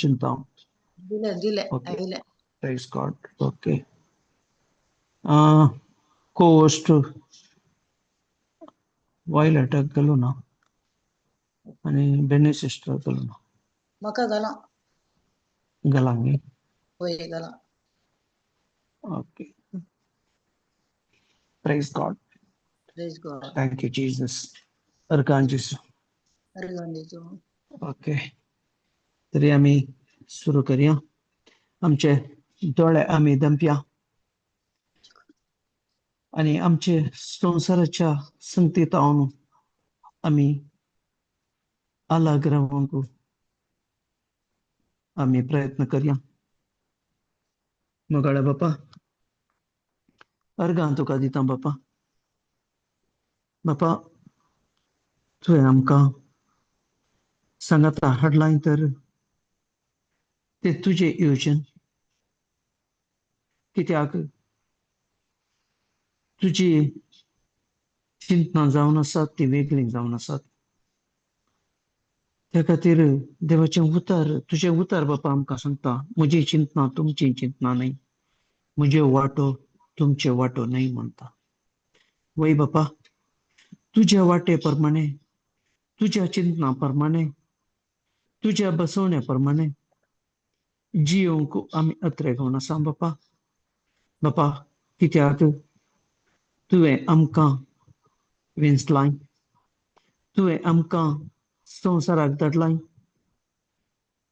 चिंता. दिले दिले. ओके. आयले. Praise God. Okay. Co-host वायलटाक गेलो ना आनी बेने सिस्टराक गेलो ना. म्हाका घाला. गेला न्ही? वय, घाला. Okay, praise God. Praise God. Thank you Jesus. अर्गां जेजू. अर्गां जेजू. ओके, तरी आमी सुरू करया. आमचे दोळे आमी दंपया आनी आमचे संवसाराच्या संगतीत आमी अलग रावंक आमी प्रयत्न करया. मोगाळ्या बापा, अर्गां तुका दिता बापा. बापा, तुवें आमकां सांगाता हाडलां तर ते तुजें योजन, कित्याक तुजी चिंतनां जावन आसात ती वेगळीं जावन आसात. त्या खातीर देवाचें उतर, तुजें उतर बापा आमकां सांगता, म्हजी चिंतनां तुमची चिंतनां न्हय, म्हजे वाटो तुमचे वाटो न्हय म्हणटा. वय बापा, तुज्या वाटे प्रमाणे, तुज्या चिंतना प्रमाणे, तुज्या बसवण्या प्रमाणे जियोंक आमी अत्रेगोवन आसा बापा. बापा, कित्याक तुवें आमकां विंचलाय, तुवें आमकां संवसाराक धाडलाय,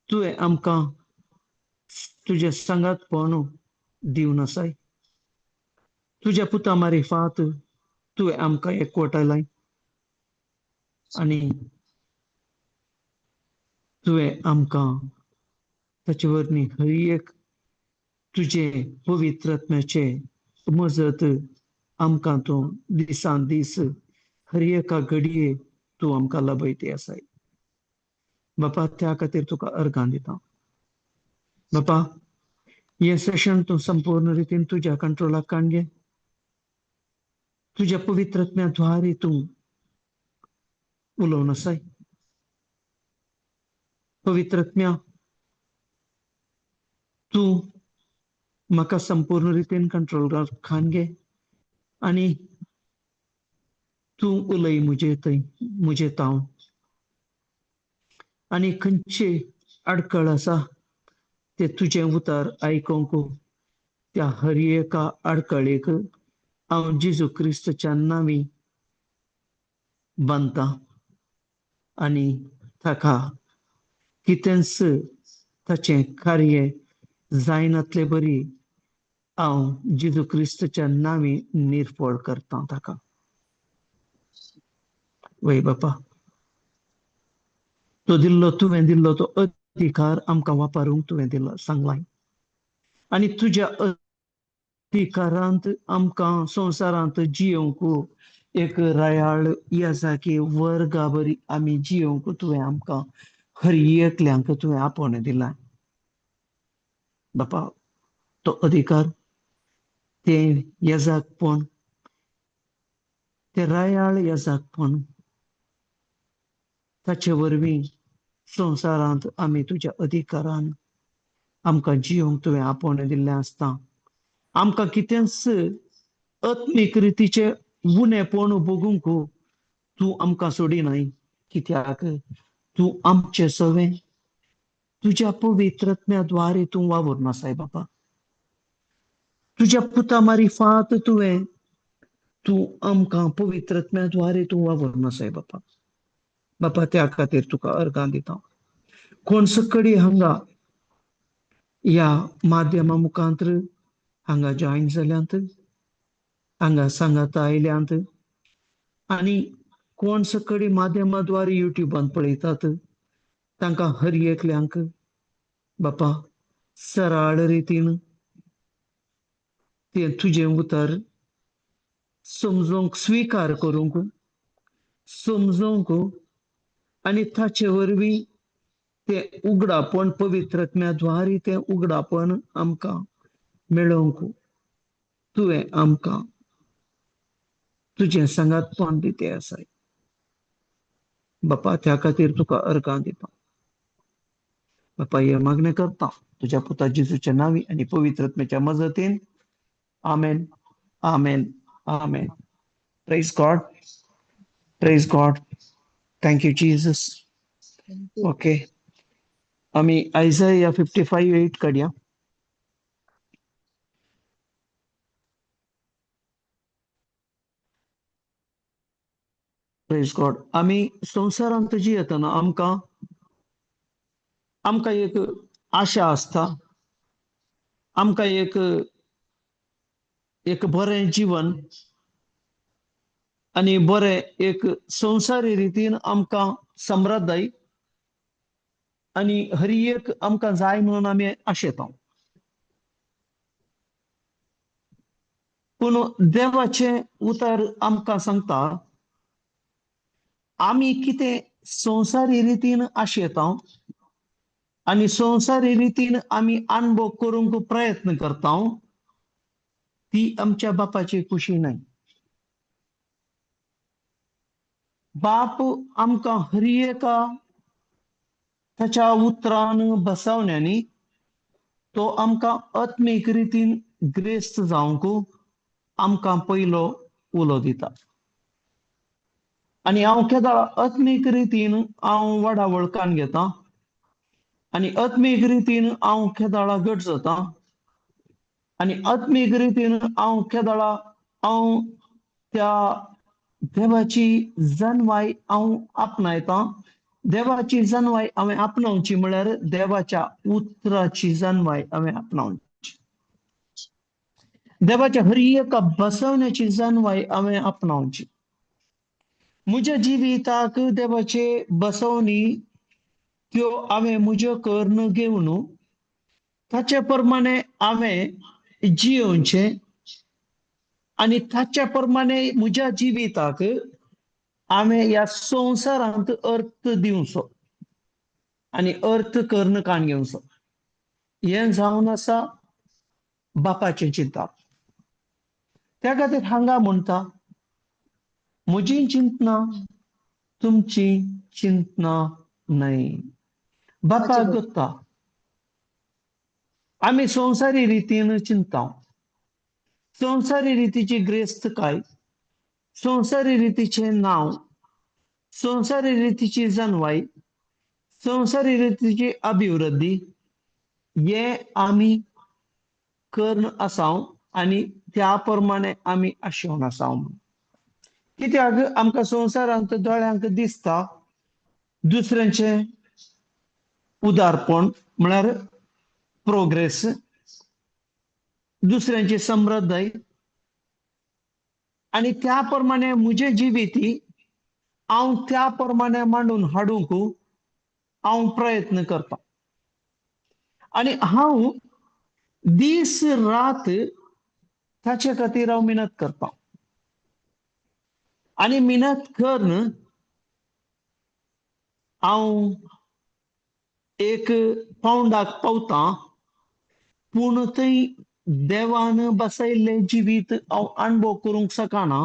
तुवें आमकां तुजें सांगातपण दिवन आसाय. तुज्या पुता मारिफात तुवें आमकां एकवटायलाय आनी तुवें आमकां ताचे वरवीं हर एक तुजे पवित्र आत्म्याचे मजत आमकां तूं दिसान दीस हर एका घडये तूं आमकां लाभयती आसाय बापा. त्या खातीर तुका अर्गां दिता बापा. हें सेशन तूं संपूर्ण रितीन तुज्या कंट्रोलाक काण घे. तुज्या पवित्र आत्म्या तूं उलोवन आसाय. पवित्र आत्म्या, तूं म्हाका संपूर्ण रितीन कंट्रोल खान घे आनी तूं उलय म्हजे थंय, म्हजे ताव आनी खंयची आडखळ आसा ते तुजें उतर आयकोंक त्या हर एका आडखळीक हांव जेजू क्रिस्तच्या नांवी बांदता आनी ताका कितेंच ताचें कार्य जायनातले बरी हांव जेजू क्रिस्तच्या नांवी निर्फळ करता ताका. वय बापा, तो दिल्लो, तुवें दिल्लो तो अधिकार आमकां वापरूंक तुवें दिलो सांगलाय आनी तुज्या अधिकारांत आमकां संवसारांत जियोवंक एक रायाळ याजाकी वर्गा बरी आमी जियोवंक तुवें आमकां हर एकल्यांक तुवें आपोवणें दिलां बापा. तो अधिकार, तें येजाकपण, तें रायाळ येजाकपण, ताचे वरवीं संवसारांत आमी तुज्या अधिकारान आमकां जियोवंक तुवें आपोवणें दिल्लें आसता. आमकां कितेंच आत्मीक रितीचें उणेपण भोगूंक तूं आमकां सोडिनाय, कित्याक तूं आमचें सवें तुज्या पवित्र आत्म्या तूं वावुरना साय बापा. तुज्या पुता मारिफात तुवें तूं आमकां पवित्र आत्म्या तूं वावुरना साय बापा. बापा, त्या खातीर तुका अर्गां दिता. कोण सकडी हांगा ह्या माध्यमा मुखांत हांगा जॉयन जाल्यांत, हांगा सांगाता आयल्यांत आनी कोण सकडी माध्यमाद्वारे युट्यूबान पळयतात, तांकां हर एकल्यांक बापा सरळ रितीन ते तुजें उतर समजूंक, स्विकार करूंक, समजूंक आनी ताचे वरवीं ते उगडापण पवित्र आत्म्याद्वारे तें उगडापण आमकां मेळोवंक तुवें आमकां तुजें सांगातपण दिते आसाय बापा. त्या खातीर तुका अर्गां दिता. बापा हे मागणें करता तुज्या पुता जेजूच्या नांवी आनी पवित्र आत्म्याच्या मजतीन. आमेन, आमेन, आमेन. Praise God, praise God. Thank you Jesus. Thank you. Okay, आमी आयजया 55:8 काडया. प्रेज गॉड. आमी संवसारांत जियेतना आमकां आमकां एक आशा आसता, आमकां एक एक बरें जिवन आनी बरें एक संवसारी रितीन आमकां समृद्धाय आनी हर एक आमकां जाय म्हणून आमी आशेता. पूण देवाचें उतर आमकां सांगता आमी कितें संवसारी रितीन आशेता आनी संवसारी रितीन आमी अणभव करूंक प्रयत्न करता ती आमच्या बापाची खुशी न्हय. बाप आमकां हर एका ताच्या उतरान बसवण्यांनी तो आमकां आत्मीक रितीन ग्रेस्त जावंक आमकां पयलो उलो दिता. आनी हांव केदां आत्मीक रितीन हांव वाडावळ कान घेता आनी आत्मीक रितीन हांव केदाळा घट जाता आनी आत्मीक रितीन हांव केदाळा हांव त्या देवाची जनवाय हांव आपणायता. देवाची जनवाय हांवें आपणावची म्हळ्यार देवाच्या उतराची जनवाय हांवें आपणावची, देवाच्या हर एका बसवण्याची जनवाय हांवें आपणावची. म्हज्या जिविताक देवाचे बसवणी त्यो हांवें म्हज्यो करून घेवन ताचे प्रमाणे हांवें जियोवचें आनी ताच्या प्रमाणे म्हज्या जिविताक हांवें ह्या संवसारांत अर्थ दिवचो आनी अर्थ करून काण घेवचो. हें जावन आसा बापाचें चिंतप. त्या खातीर हांगा म्हणटा म्हजी चिंतना तुमची चिंतना न्हय. बापाक गत्ता आमी संवसारी रितीन चिंता, संवसारी रितीची ग्रेस्तकाय, संवसारी रितीचें नांव, संवसारी रितीची जनवाय, संवसारी रितीची अभिवृद्धी हे आमी करून आसाव आनी त्या प्रमाणे आमी आशेवन आसाव. कित्याक आमकां संवसारांत दोळ्यांक दिसता दुसऱ्यांचें उदारपण म्हळ्यार प्रोग्रेस, दुसऱ्यांची समृद्धाय आनी त्या प्रमाणे म्हजें जिवीत हांव त्या प्रमाणे मांडून हाडूंक हांव प्रयत्न करता आनी हांव दीस रात ताचे खातीर हांव मेहनत करता आनी मेहनत करून हांव एक पावंडाक पावता. पूण थंय देवान बसयल्लें जिवीत हांव अणभव करूंक शकना,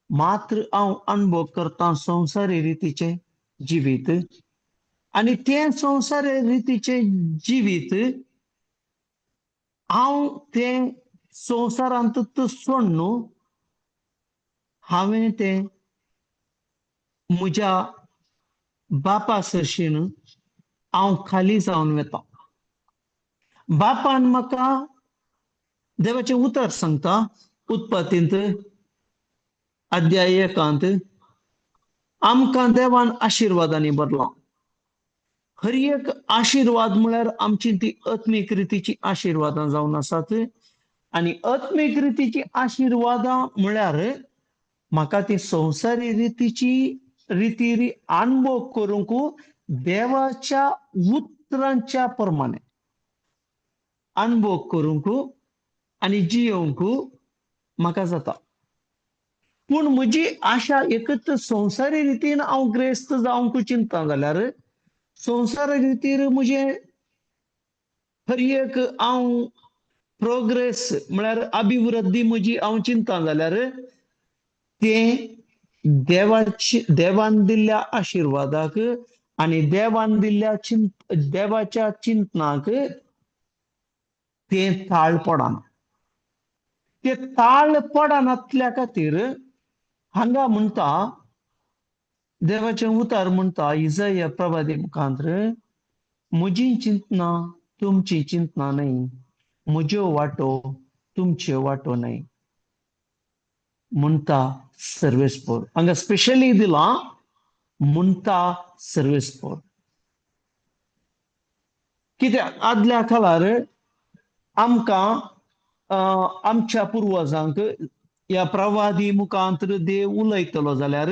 मात्र हांव अणभव करता संवसारी रितीचें जिवीत आनी तें संवसारी रितीचें जिवीत हांव तें संवसारांत सोडून हांवें तें म्हज्या बापा सरशीन हांव खाली जावन वता. बापान म्हाका देवाचें उतर सांगता उत्पत्तींत अध्याय 1 आमकां देवान आशिर्वादांनी भरला. हर एक आशिर्वाद म्हळ्यार आमची ती आत्मीक रितीची आशिर्वादां जावन आसात आनी आत्मीक रितीची आशिर्वादां म्हळ्यार म्हाका ती संवसारी रितीची रितीरी अणभव करूंक देवाच्या उतरांच्या प्रमाणे अणभव करूंक आनी जियोवंक म्हाका जाता. पूण म्हजी आशा एकच संवसारी रितीन हांव ग्रेस्त जावंक चिंता जाल्यार संवसारी रितीर म्हजें हर एक हांव प्रोग्रेस म्हळ्यार अभिवृद्धी म्हजी हांव चिंता जाल्यार तें देवाची देवान दिल्ल्या आशिर्वादाक आनी देवान दिल्ल्या देवाच्या चिंतनाक तें ताळ पडना. ते ताळ पडनातल्या खातीर हांगा म्हणटा देवाचें उतार म्हणटा इजाया प्रवादी मुखांत्र, म्हजी चिंतना तुमची चिंतना न्हय, म्हज्यो वाटो तुमच्यो वाटो न्हय म्हणटा सर्वेस्पोर. हांगा स्पेशली दिलां म्हणटा सर्वेस्पोर. कित्याक आदल्या काळार आमकां आमच्या पुर्वजांक ह्या प्रवादी मुखांत्र देव उलयतलो जाल्यार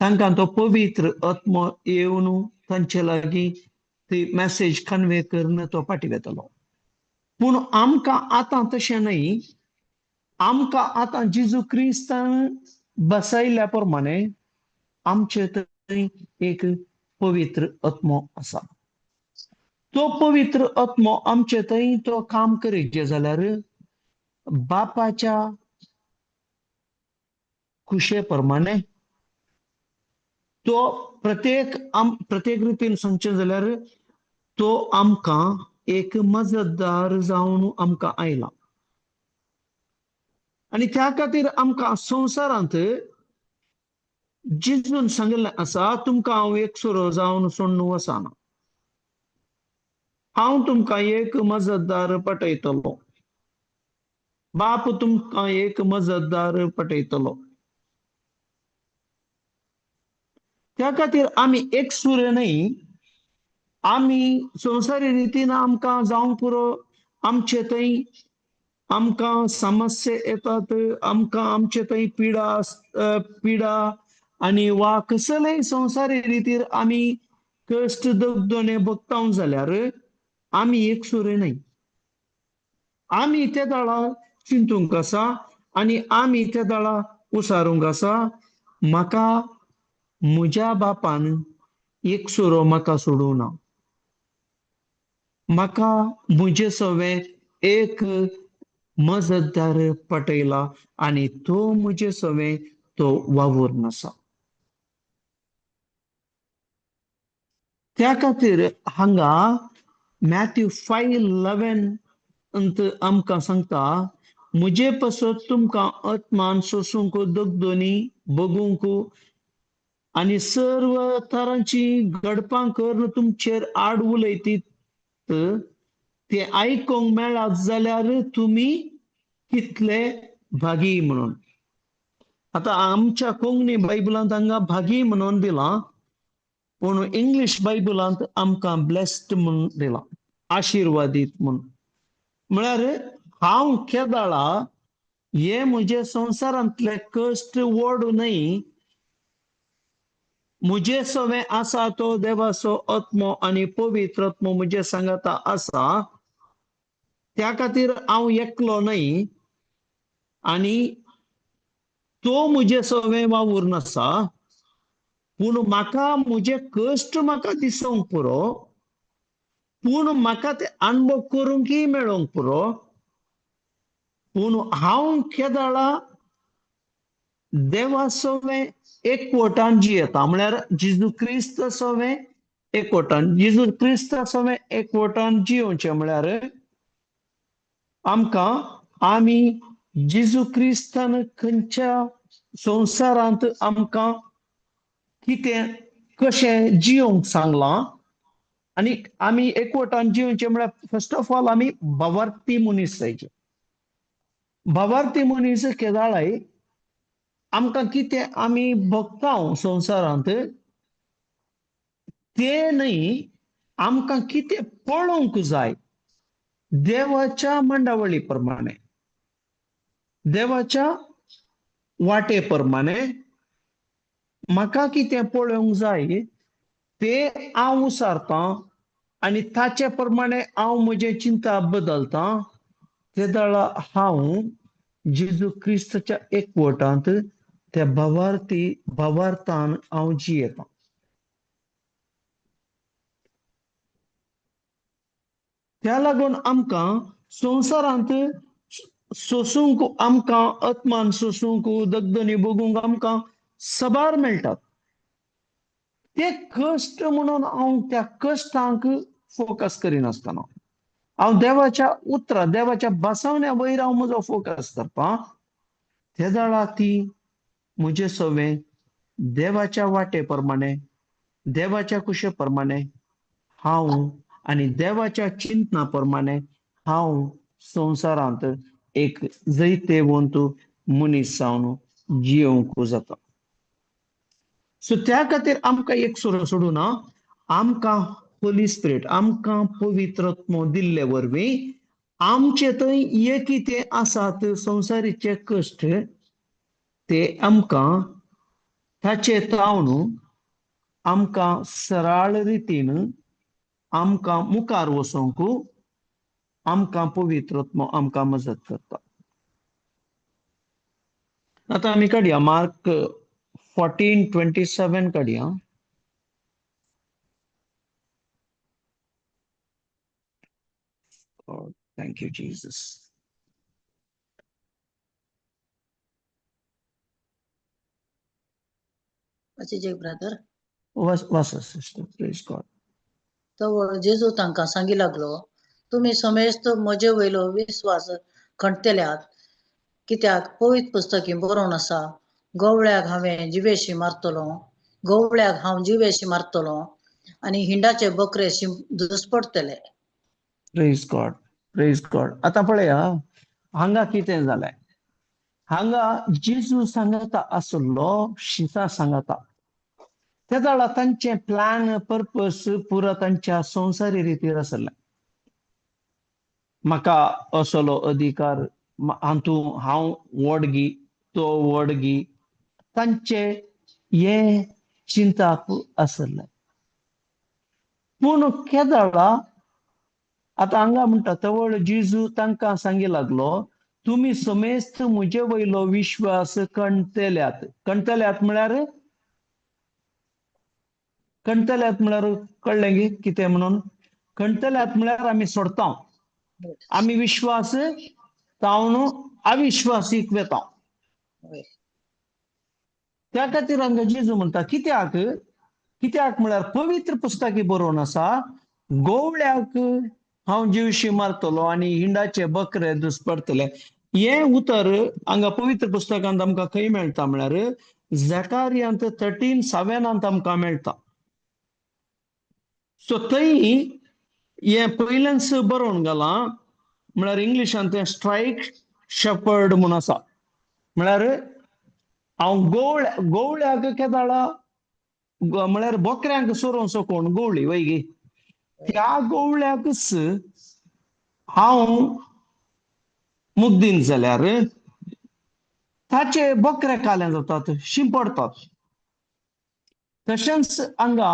तांकां तो पवित्र आत्मो येवन तांचे लागीं ती मॅसेज कन्वे करून तो फाटी वेतलो. पूण आमकां आतां तशें न्हय. आमकां आतां जेजू क्रिस्तान बसयल्ल्या प्रमाणे आमचे थंय एक पवित्र आत्मो आसा. तो पवित्र आत्मो आमचे थंय तो काम करीत जाल्यार बापाच्या खुशे प्रमाणे तो प्रत्येक प्रत्येक रितीन सांगचें जाल्यार तो आमकां एक मजतदार जावन आमकां आयला. आनी त्या खातीर आमकां संवसारांत जेजून सांगिल्लें आसा, तुमकां हांव एकसुरो जावन सोडून वचना, हांव तुमकां एक मजतदार पटयतलो, बाप तुमकां एक मजतदार पटयतलो. त्या खातीर आमी एकसुरे न्हय, आमी संवसारी रितीन आमकां जावंक पुरो, आमचे थंय आमकां समस्या येतात, आमकां आमचे थंय पिडा पिडा आनी वा कसलेय संवसारी रितीर आमी कश्ट दगदोने भोगता जाल्यार आमी एकसुरे न्हय. आमी त्या दळा चिंतूंक आसा आनी आमी त्या दळा उसारूंक आसा. म्हाका म्हज्या बापान एकसुरो म्हाका सोडूं ना, म्हाका म्हजे सवें एक मजतदार पटयला आनी तो म्हजे सवें तो वावुरून आसा. त्या खातीर हांगा मॅथ्यू 5:11 आमकां सांगता, म्हजे पासत तुमकां आत्मान सोसूंक दगदोनी बगूंक आनी सर्व तरांची घडपां करून तुमचेर आड उलयतीत ते आयकूंक मेळत जाल्यार तुमी कितले भागी म्हणून. आतां आमच्या कोंकणी बायबलांत हांगा भागी म्हणून दिलां, पूण इंग्लीश बायबलांत आमकां ब्लेस्ड म्हणून दिलां, आशिर्वादीत म्हणून. म्हळ्यार हांव केदाळा हे म्हजे संवसारांतले कश्ट ओड न्हय, म्हजे सवें आसा तो देवाचो आत्मो आनी पवित्र आत्मो म्हजे सांगाता आसा, त्या खातीर हांव एकलो न्हय आनी तो म्हजे सवें वावुरून आसा. पूण म्हाका म्हजे कश्ट म्हाका दिसूंक पुरो, पूण म्हाका ते अणभव करूंकय मेळोंक पुरो, पूण हांव केदाळा देवा सवें एकवटान जियेता. म्हळ्यार जेजू क्रिस्त सवें एकवटान, जेजू क्रिस्त सवें एकवटान जियोवचें म्हळ्यार आमकां आमी जेजू क्रिस्तान खंयच्या संवसारांत आमकां कितें कशें जियोवंक सांगलां आनी आमी एकवटान जियोवचें म्हळ्यार फर्स्ट ऑफ ऑल आमी भावार्थी मनीस जायचे. भावार्थी मनीस केदाळाय आमकां कितें आमी भोगता संवसारांत तें न्हय, आमकां कितें पळोवंक जाय देवाच्या मांडावळी प्रमाणे, देवाच्या वाटे प्रमाणे म्हाका कितें पळोवंक जाय ते हांव उसारतां आनी ताचे प्रमाणे हांव म्हजें चिंता बदलतां. ते दळा हांव जेजू क्रिस्ताच्या एकवटांत त्या भावार्थी भावार्थान हांव जियेतां. त्या लागून आमकां संवसारांत सोसूंक, आमकां आत्मान सोसूंक, दगदनी भोगूंक आमकां सबार मेळटात. ते कश्ट म्हणून हांव त्या कश्टांक फोकस करिनासतना हांव देवाच्या उतरा, देवाच्या बसवण्या वयर हांव म्हजो फोकस करता. ते जाणा ती म्हजे सवे देवाच्या वाटे प्रमाणे, देवाच्या कुशे प्रमाणे हांव आनी देवाच्या चिंतना प्रमाणे हांव संवसारांत एक जैतेवंत मनीस जावन जियोवंक जाता. सो त्या खातीर आमकां एक सोरो सोडूं ना, आमकां होली स्पिरिट, आमकां पवित्र आत्मो दिल्ले वरवीं आमचे थंय एक कितें आसात संवसारीचे कश्ट ते आमकां ताचे तावन आमकां सरळ रितीन आमकां मुखार वचोंक आमकां पवित्र आत्मो आमकां मजत करता. आतां आमी काडया मार्क 14:27 काडया. Thank you Jesus. वाचीजे ब्रदर. वास सिस्टर, प्रेज गॉड. तवळ जेजू तांकां सांगी लागलो, तुमी समेस्त म्हजे वयलो विस्वास खंडतेल्यात, कित्याक पवित्र पुस्तकी बरोवन आसा, गवळ्याक हांवें जिवेशी मारतलो, गवळ्याक हांव जिवेशी मारतलो आनी हिंडाचे बकरे दुसपडटले. प्रेज गॉड, प्रेज गॉड. आतां पळया हांगा कितें जालें. हांगा जेजू सांगता आसलो, शिसा सांगता. त्या जाणा तांचें प्लॅन पर्पस पुरा तांच्या संवसारी रितीर आसलें. म्हाका असलो अधिकार, हातूं हांव व्हडगी, तो व्हडगी, तांचे हें चिंताप आसलें. पूण केदळा आतां हांगा म्हणटा तवळ जेजू तांकां सांगी लागलो, तुमी समेस्त म्हजे वयलो विश्वास कणतल्यात. कणतल्यात म्हळ्यार, कणतल्यात म्हळ्यार कळ्ळें गी कितें म्हणून? कणतल्यात म्हळ्यार आमी सोडता, आमी विश्वास तावन अविश्वासीक वेता. त्या खातीर हांगा जेजू म्हणटा कित्याक, कित्याक म्हळ्यार पवित्र पुस्तकी बरोवन आसा, गोवळ्याक हांव जिवशी मारतलो आनी हिंडाचे बकरे दुसपडटले. हें उतर हांगा पवित्र पुस्तकांत आमकां खंय मेळटा म्हळ्यार झेकारियांत 13:7 आमकां मेळटा. सो थंय हें पयलेंच बरोवन घालां, म्हळ्यार इंग्लिशांत तें स्ट्रायक शेपर्ड म्हूण आसा. म्हळ्यार हांव गोवळ्याक केदाळा म्हळ्यार बोकऱ्यांक सोरोवंक कोण गोवळी वय गी, त्या गोवळ्याकच हांव मुग्दीन जाल्यार ताचे बोकरे काले जातात, शिंपडटात. तशेंच हांगा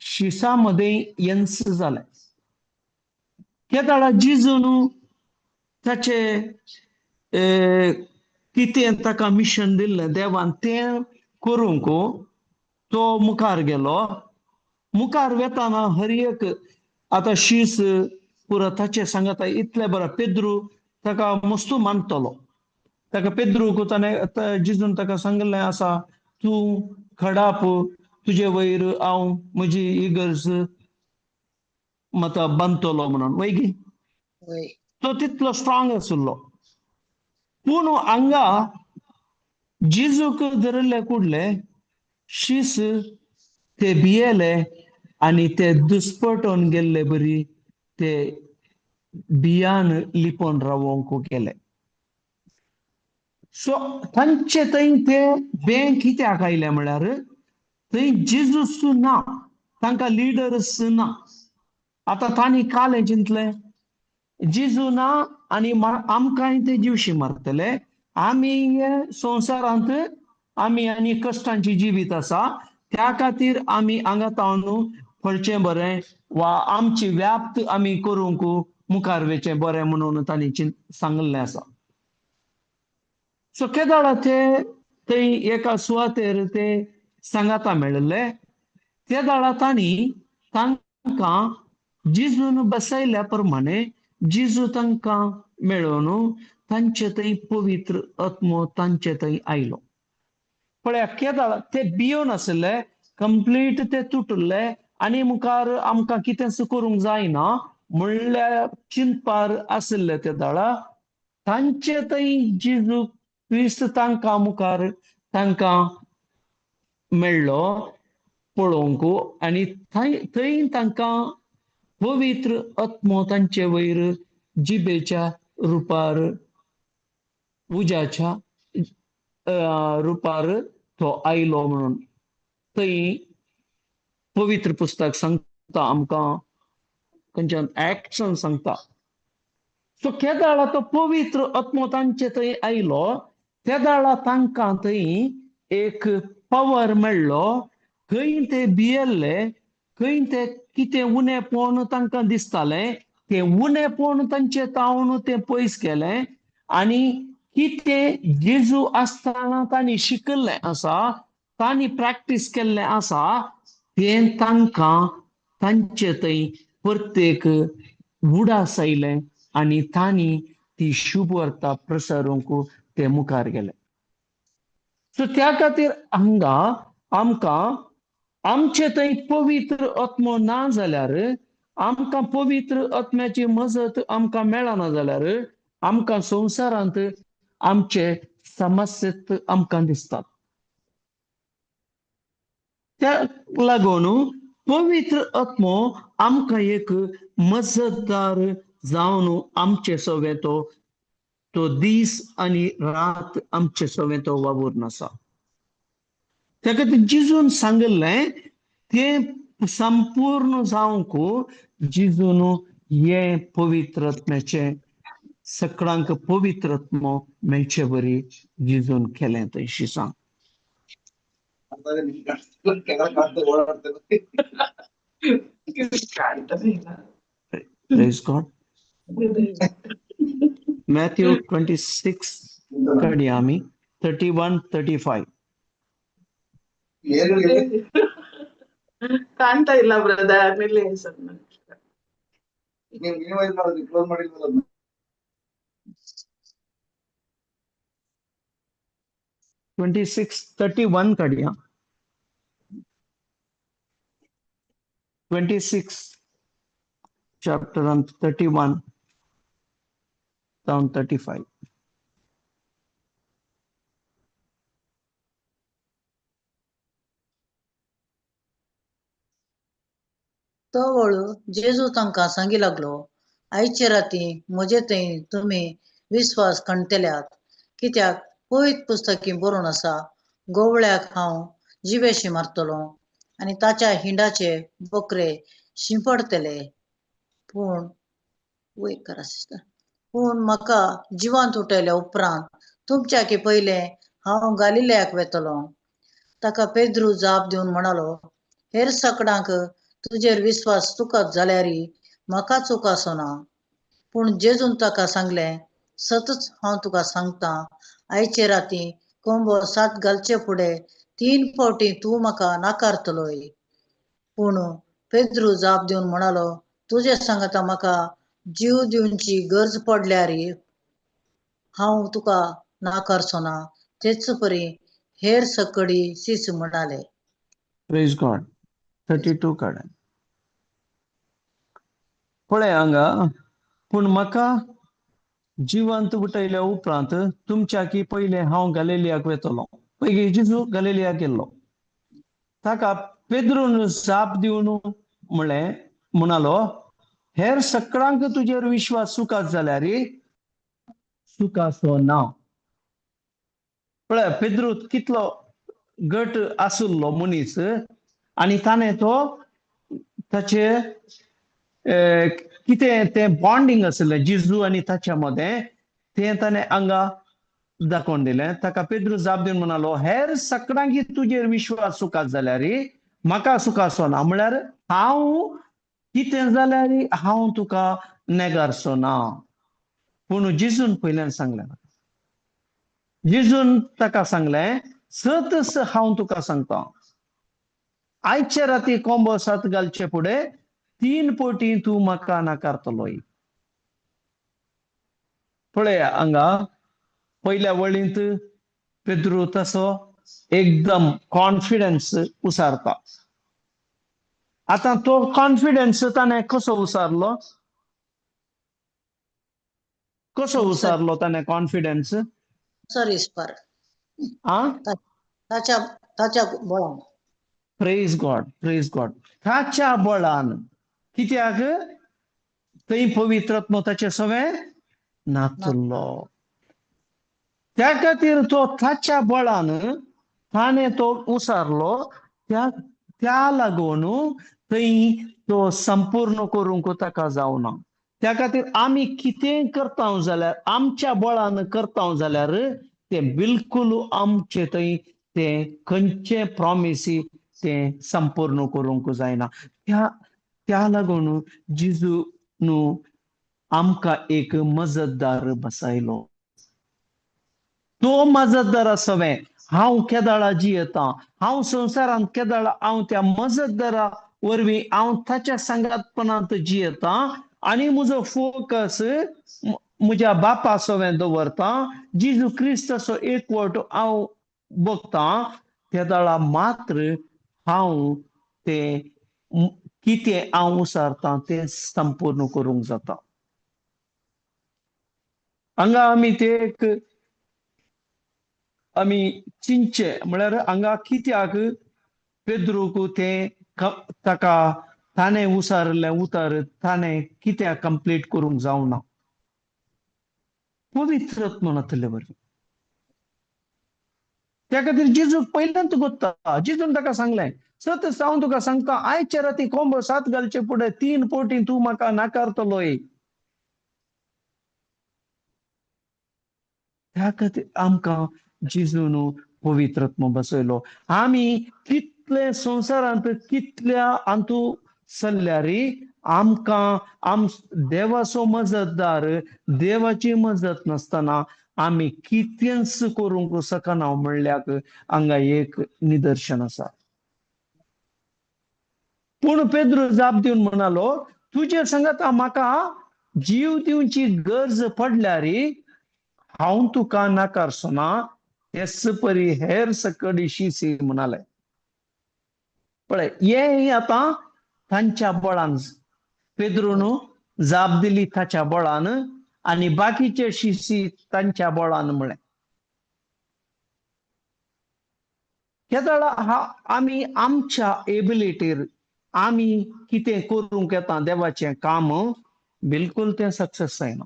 शिसा मदें येन्स जालें. केदाळा जिजून ताचे कितें ताका मिशन दिल्लें देवान तें करूंक तो मुखार गेलो. मुखार वेताना हर एक आतां शीस पुरो ताचे सांगता इतलें बरें. पेद्रू ताका मस्तू मानतलो, ताका पेद्रूक ताणें जिजून ताका सांगिल्लें आसा, तूं खडाप, तुजे वयर हांव म्हजी इगर्ज माता बांदतलो म्हणून वय गी. तो तितलो स्ट्रांग आशिल्लो. पूण हांगा जिजूक धरिल्ले कुडले शीस ते भियेले आनी ते दुस्पटोन गेल्ले बरी ते बियान लिपोन रावोंक गेले. सो तांचे थंय ते बें कित्याक आयले म्हळ्यार थंय जेजूस ना, तांकां लिडर्स ना. आतां तांणी कालें चिंतलें, जेजू ना आनी आमकांय ते जिवशी मारतले, आमी संवसारांत आमी आनी कश्टांची जिवीत आसा, त्या खातीर आमी हांगा तावन पळचें बरें वा आमची व्याप्त आमी करूंक मुखार वेचें बरें म्हणून तांणी सांगिल्लें आसा. सो केदाळा ते थंय एका सुवातेर ते सांगाता मेळिल्ले, त्या दाळा तांणी तांकां जिजून बसयल्या प्रमाणे जिजू तांकां मेळोवन तांचे थंय पवित्र आत्मो तांचे थंय आयलो. पळया केदाळा ते भियोन आशिल्ले, कंप्लीट ते तुटले आनी मुखार आमकां कितेंच करूंक जायना म्हणल्यार चिंतपार आशिल्ले ते दाळा तांचे थंय जेजू क्रिस्त तांकां मुखार तांकां मेळ्ळो पळोवंक आनी थंय थंय तांकां पवित्र आत्मो तांचे वयर जिबेच्या रुपार उज्याच्या रुपार तो आयलो म्हणून थंय पवित्र पुस्तक सांगता आमकां, खंयच्यान एक्शन सांगता. सो केदाळा तो पवित्र आत्मो तांचे थंय आयलो तेदाळा तांकां थंय एक पावर मेळ्ळो. खंय ते भियेल्ले, खंय ते कितें उणेपण तांकां दिसतालें तें उणेपण तांचे तावन तें पयस केलें आनी कितें जेजू आसतना तांणी शिकल्लें आसा, तांणी प्रॅक्टीस केल्लें आसा तें तांकां तांचे थंय प्रत्येक उडास आयलें आनी तांणी ती शुभवार्ता प्रसारूंक ते मुखार गेले. सो त्या खातीर हांगा आमकां आमचे थंय पवित्र आत्मो ना जाल्यार, आमकां पवित्र आत्म्याची मजत आमकां मेळना जाल्यार आमकां संवसारांत आमचे समस्येत आमकां दिसतात. त्या लागून पवित्र आत्मो आमकां एक मजतदार जावन आमचे सवें तो तो दीस आनी रात आमचे सवें तो वावुरून आसा. त्या खातीर जेजून सांगिल्लें तें संपूर्ण जावंक जेजून हें पवित्र आत्म्याचें सगळ्यांक पवित्र आत्मो मेळचे बरी जेजून केलें तशी सांग. Praise God. Matthew 26 काडया आमी 31 35. ಕಾಣ್ತಾ ಇಲ್ಲ ಬ್ರದರ್, ನಿಲ್ಲಿ ಸ್ವಲ್ಪ. ನೀವು ಮಿನಿಮೈಸ್ ಮಾಡೋದು ಕ್ಲೋಸ್ ಮಾಡಿಲ್ವಲ್ಲ ಅದನ್ನ. 26 31 काडया. 26 chapter on 31 down 35. तवळ जेजू तांकां सांगी लागलो, आयचे राती म्हजे थंय तुमी विस्वास खणटल्यात, कित्याक पवित्र पुस्तकी बरोवन आसा, गोवळ्याक हांव जिवेशी मारतलो आनी ताच्या हिंडाचे बकरे शिंपडटले. पूण वयर करा सिस्टर, पूण म्हाका जिवांत उठयल्या उपरांत तुमच्या पयलें हांव गालिलेयाक वेतलो. ताका पेद्रू जाप दिवन म्हणालो, हेर सकडांक तुजेर विस्वास चुकत जाल्यार म्हाका चूक आसना. पूण जेजून ताका सांगलें, सतच हांव तुका सांगता, आयचे राती कोंबो सात घालचे फुडें 3 फावटी तूं म्हाका नाकारतलोय. पूण पेद्रू जाप दिवन म्हणालो, तुजे सांगता म्हाका जीव दिवची गरज पडल्यार हांव तुका नाकारचो ना. तेच परी हेर सकडी सीस म्हणाले. Praise God. 32 काड पळय हांगा, पूण म्हाका जिवंत उठयल्या उपरांत तुमच्या की पयलें हांव गालिलियाक वेतलो. पयलीं जेजू गालिलियाक गेल्लो. ताका पेद्रून जाप दिवन म्हणलें, म्हणालो, हेर सगळ्यांक तुजेर विश्वास चुकात जाल्यार चुकाचो ना. पळय पेद्रू कितलो गट आशिल्लो मनीस आनी ताणें तो ताचे कितें तें बॉन्डिंग आशिल्लें जेजू आनी ताच्या मदें तें ताणें हांगा दाखोवन दिलें. ताका पेद्रू जाप दिवन म्हणालो, हेर सगळ्यांक तुजेर विश्वास चुकात जाल्यार म्हाका चुकाचो ना, म्हळ्यार हांव कितें जाल्यार हांव तुका नेगारचो ना. पूण जेजून पयल्यान सांगलें, जेजून ताका सांगलें, सतच हांव तुका सांगता, आयचे राती कोंबो सात घालचे फुडें 3 पटी तूं म्हाका नाकारतलोय. पळय हांगा पयल्या वळींत पेद्रू तसो एकदम कॉन्फिडन्स उसारता. आतां तो कॉन्फिडन्स ताणें कसो उसारलो? कसो उसारलो ताणें कॉन्फिडन्स? सॉरी स्पर आ ताच्या ताच्या बळान. Praise God, praise God. ताच्या बळान. कित्याक? थंय पवित्र ताचे सवें नातलो. त्या खातीर तो ताच्या बळान ताणें तो उसारलो. त्या त्या लागून थंय तो संपूर्ण करूंक ताका जावना. त्या खातीर आमी कितें करता जाल्यार आमच्या बळान करता जाल्यार तें बिलकुल आमचे थंय तें खंयचे प्रॉमिसी तें संपूर्ण करूंक जायना. त्या त्या लागून जिजू न्हू आमकां एक मजतदार बसायलो. तो मजतदार सवें हांव केदाळा जियेता, हांव संवसारांत केदाळा हांव त्या मजतदारा वरवीं हांव ताच्या सांगातपणांत जियेता आनी म्हजो फोकस म्हज्या बापा सवें दवरता, जेजू क्रिस्ताचो एकवट हांव बगता, तेदाळा मात्र हांव तें कितें हांव उसारता तें संपूर्ण करूंक जाता. हांगा आमी ते एक आमी चिंतचें म्हळ्यार हांगा कित्याक पेद्रूक तें ताका ताणें उसारलें उतर ताणें कित्याक कंप्लीट करूंक जावना? पवित्र नातले वरवीं. त्या खातीर जेजूक पयल्यान गोत्ता. जेजून ताका सांगलें, सत हांव तुका सांगता, आयच्या राती कोंबो सात घालचे फुडें 3 पवटी तूं म्हाका नाकारतलोय. त्या खातीर आमकां जेजून पवित्र बसयलो. आमी कितले संवसारांत कितल्या अंतू सल्ल्यारी आमकां आम देवाचो मजतदार, देवाची मजत नासतना आमी कितेंच करूंक शकना म्हणल्याक हांगा एक निदर्शन आसा. पूण पेद्रू जाप दिवन म्हणालो, तुजे सांगाता म्हाका जीव दिवची गरज पडल्यार हांव तुका नाकारचो ना. तेच परी हेर सकडी शिसी म्हणाले. पळय हे आतां तांच्या बळान पेद्रून जाप दिली ताच्या बळान आनी बाकीचे शिसी तांच्या बळान म्हळें. केदळा आमी आमच्या एबिलिटीर आमी कितें करूंक येता देवाचें काम बिलकुल तें सक्सेस जायना.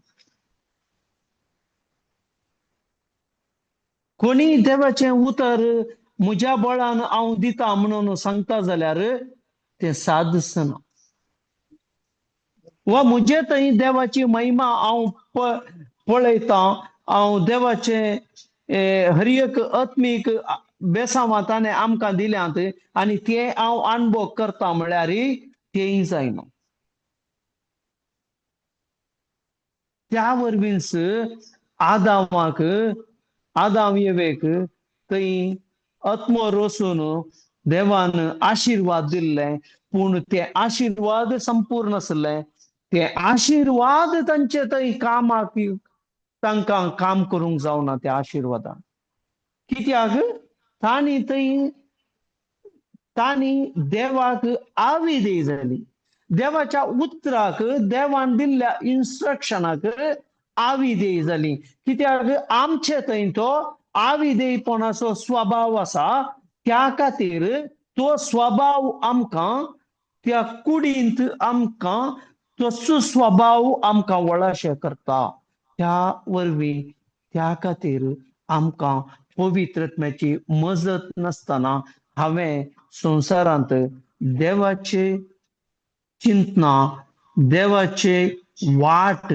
कोणी देवाचें उतर म्हज्या बळान हांव दिता म्हणून सांगता जाल्यार तें साद दिसना. वा म्हजे थंय देवाची महिमा हांव पळयतां, हांव देवाचें हर एक आत्मीक बेसांवां ताणें आमकां दिल्यांत आनी ते हांव अणभव करता म्हळ्यार तेंय जायना. त्या वरवींच आदामाक, आदाम येवेक थंय आत्मो रोसून देवान आशिर्वाद दिल्ले, पूण ते आशिर्वाद संपूर्ण आसले. ते आशिर्वाद तांचे थंय कामाक तांकां काम करूंक जावना त्या आशिर्वादान. कित्याक? तांणी थंय तांणी देवाक आविदेय जाली, देवाच्या उतराक, देवान दिल्ल्या इन्स्ट्रक्शनाक आविदेय जाली. कित्याक? आमचे थंय तो आविदेयपणाचो स्वभाव आसा. त्या खातीर तो स्वभाव आमकां त्या कुडींत आमकां तसो स्वभाव आमकां वळाशे करता. त्या वरवीं त्या खातीर आमकां पवित्रत्म्याची मजत नासतना हांवें संवसारांत देवाचे चिंतना, देवाचे वाट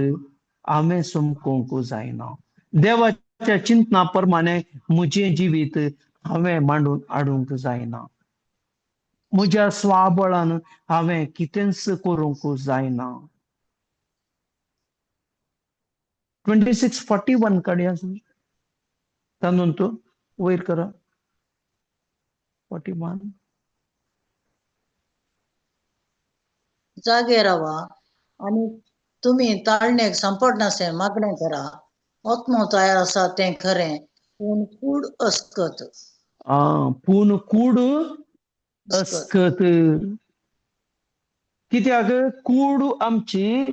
हांवें समकोंक जायना. देवाच्या चिंतना प्रमाणे म्हजें जिवीत हांवें मांडून हाडूंक जायना. म्हज्या स्वाबळान हांवें कितेंच करूंक जायना. 26:41 कडेन आसा तातूंत वयर करा 41. जागे रावा आनी तुमी ताळणेक सांपडनासे मागणें करा. आत्मो तयार आसा तें खरें, पूण कूड अस्कत. पूण कूड अस्कत. कित्याक कूड आमची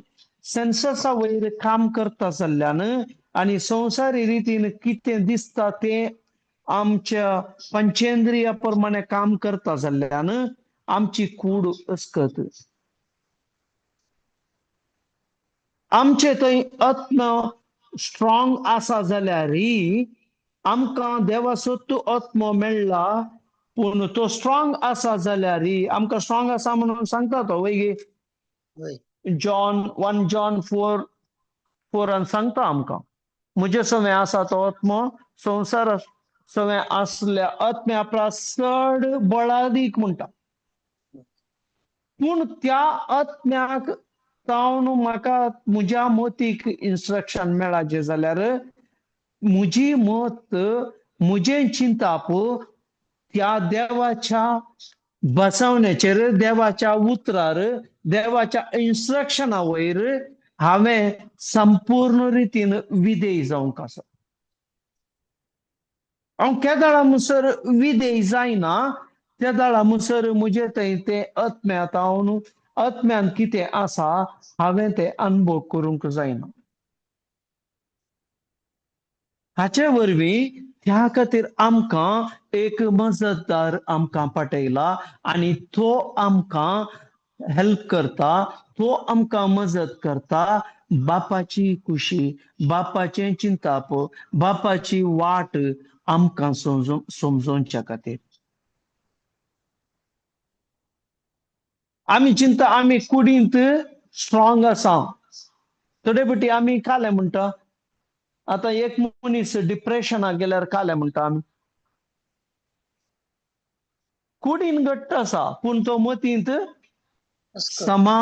सेन्ससा वयर काम करता जाल्ल्यान आनी संवसारी रितीन कितें दिसता तें आमच्या पंचेंद्रिया प्रमाणे काम करता जाल्ल्यान आमची कूड अस्कत. आमचे थंय आत्मा स्ट्रॉंग आसा जाल्यार आमकां देवाचो तो आत्मो मेळ्ळा, पूण तो स्ट्रॉंग आसा जाल्यार आमकां स्ट्रॉंग आसा म्हणून सांगता तो वय. जॉन 1 जॉन 4:4 सांगता आमकां, म्हजे सवें आसा तो आत्मो संवसार सवें आसल्या आत्म्या परस चड बळादीक म्हणटा. पूण त्या आत्म्याक तावन म्हाका म्हज्या मतीक इन्स्ट्रक्शन मेळाचें जाल्यार म्हजी मत म्हजें चिंताप त्या देवाच्या बसवण्याचेर, देवाच्या उतरार, देवाच्या इन्स्ट्रक्शना वयर हांवें संपूर्ण रितीन विधेय जावंक आसा. हांव केदळा मुसर विधेय जायना त्या दळा मुसर म्हजे थंय तें आत्म्या तावन आत्म्यान कितें आसा हांवें तें अनुभव करूंक जायना. हाचे वरवीं त्या खातीर आमकां एक मजतदार आमकां पाठयला आनी तो आमकां हेल्प करता, तो आमकां मजत करता बापाची खुशी, बापाचें चिंताप, बापाची वाट आमकां समजोवच्या खातीर. आमी चिंता आमी कुडींत स्ट्रॉंग आसा. थोडे फावटी आमी कालें म्हणटा, आतां एक मनीस डिप्रेशनाक गेल्यार कालें म्हणटा आमी, कुडीन घट्ट आसा पूण तो मतींत समा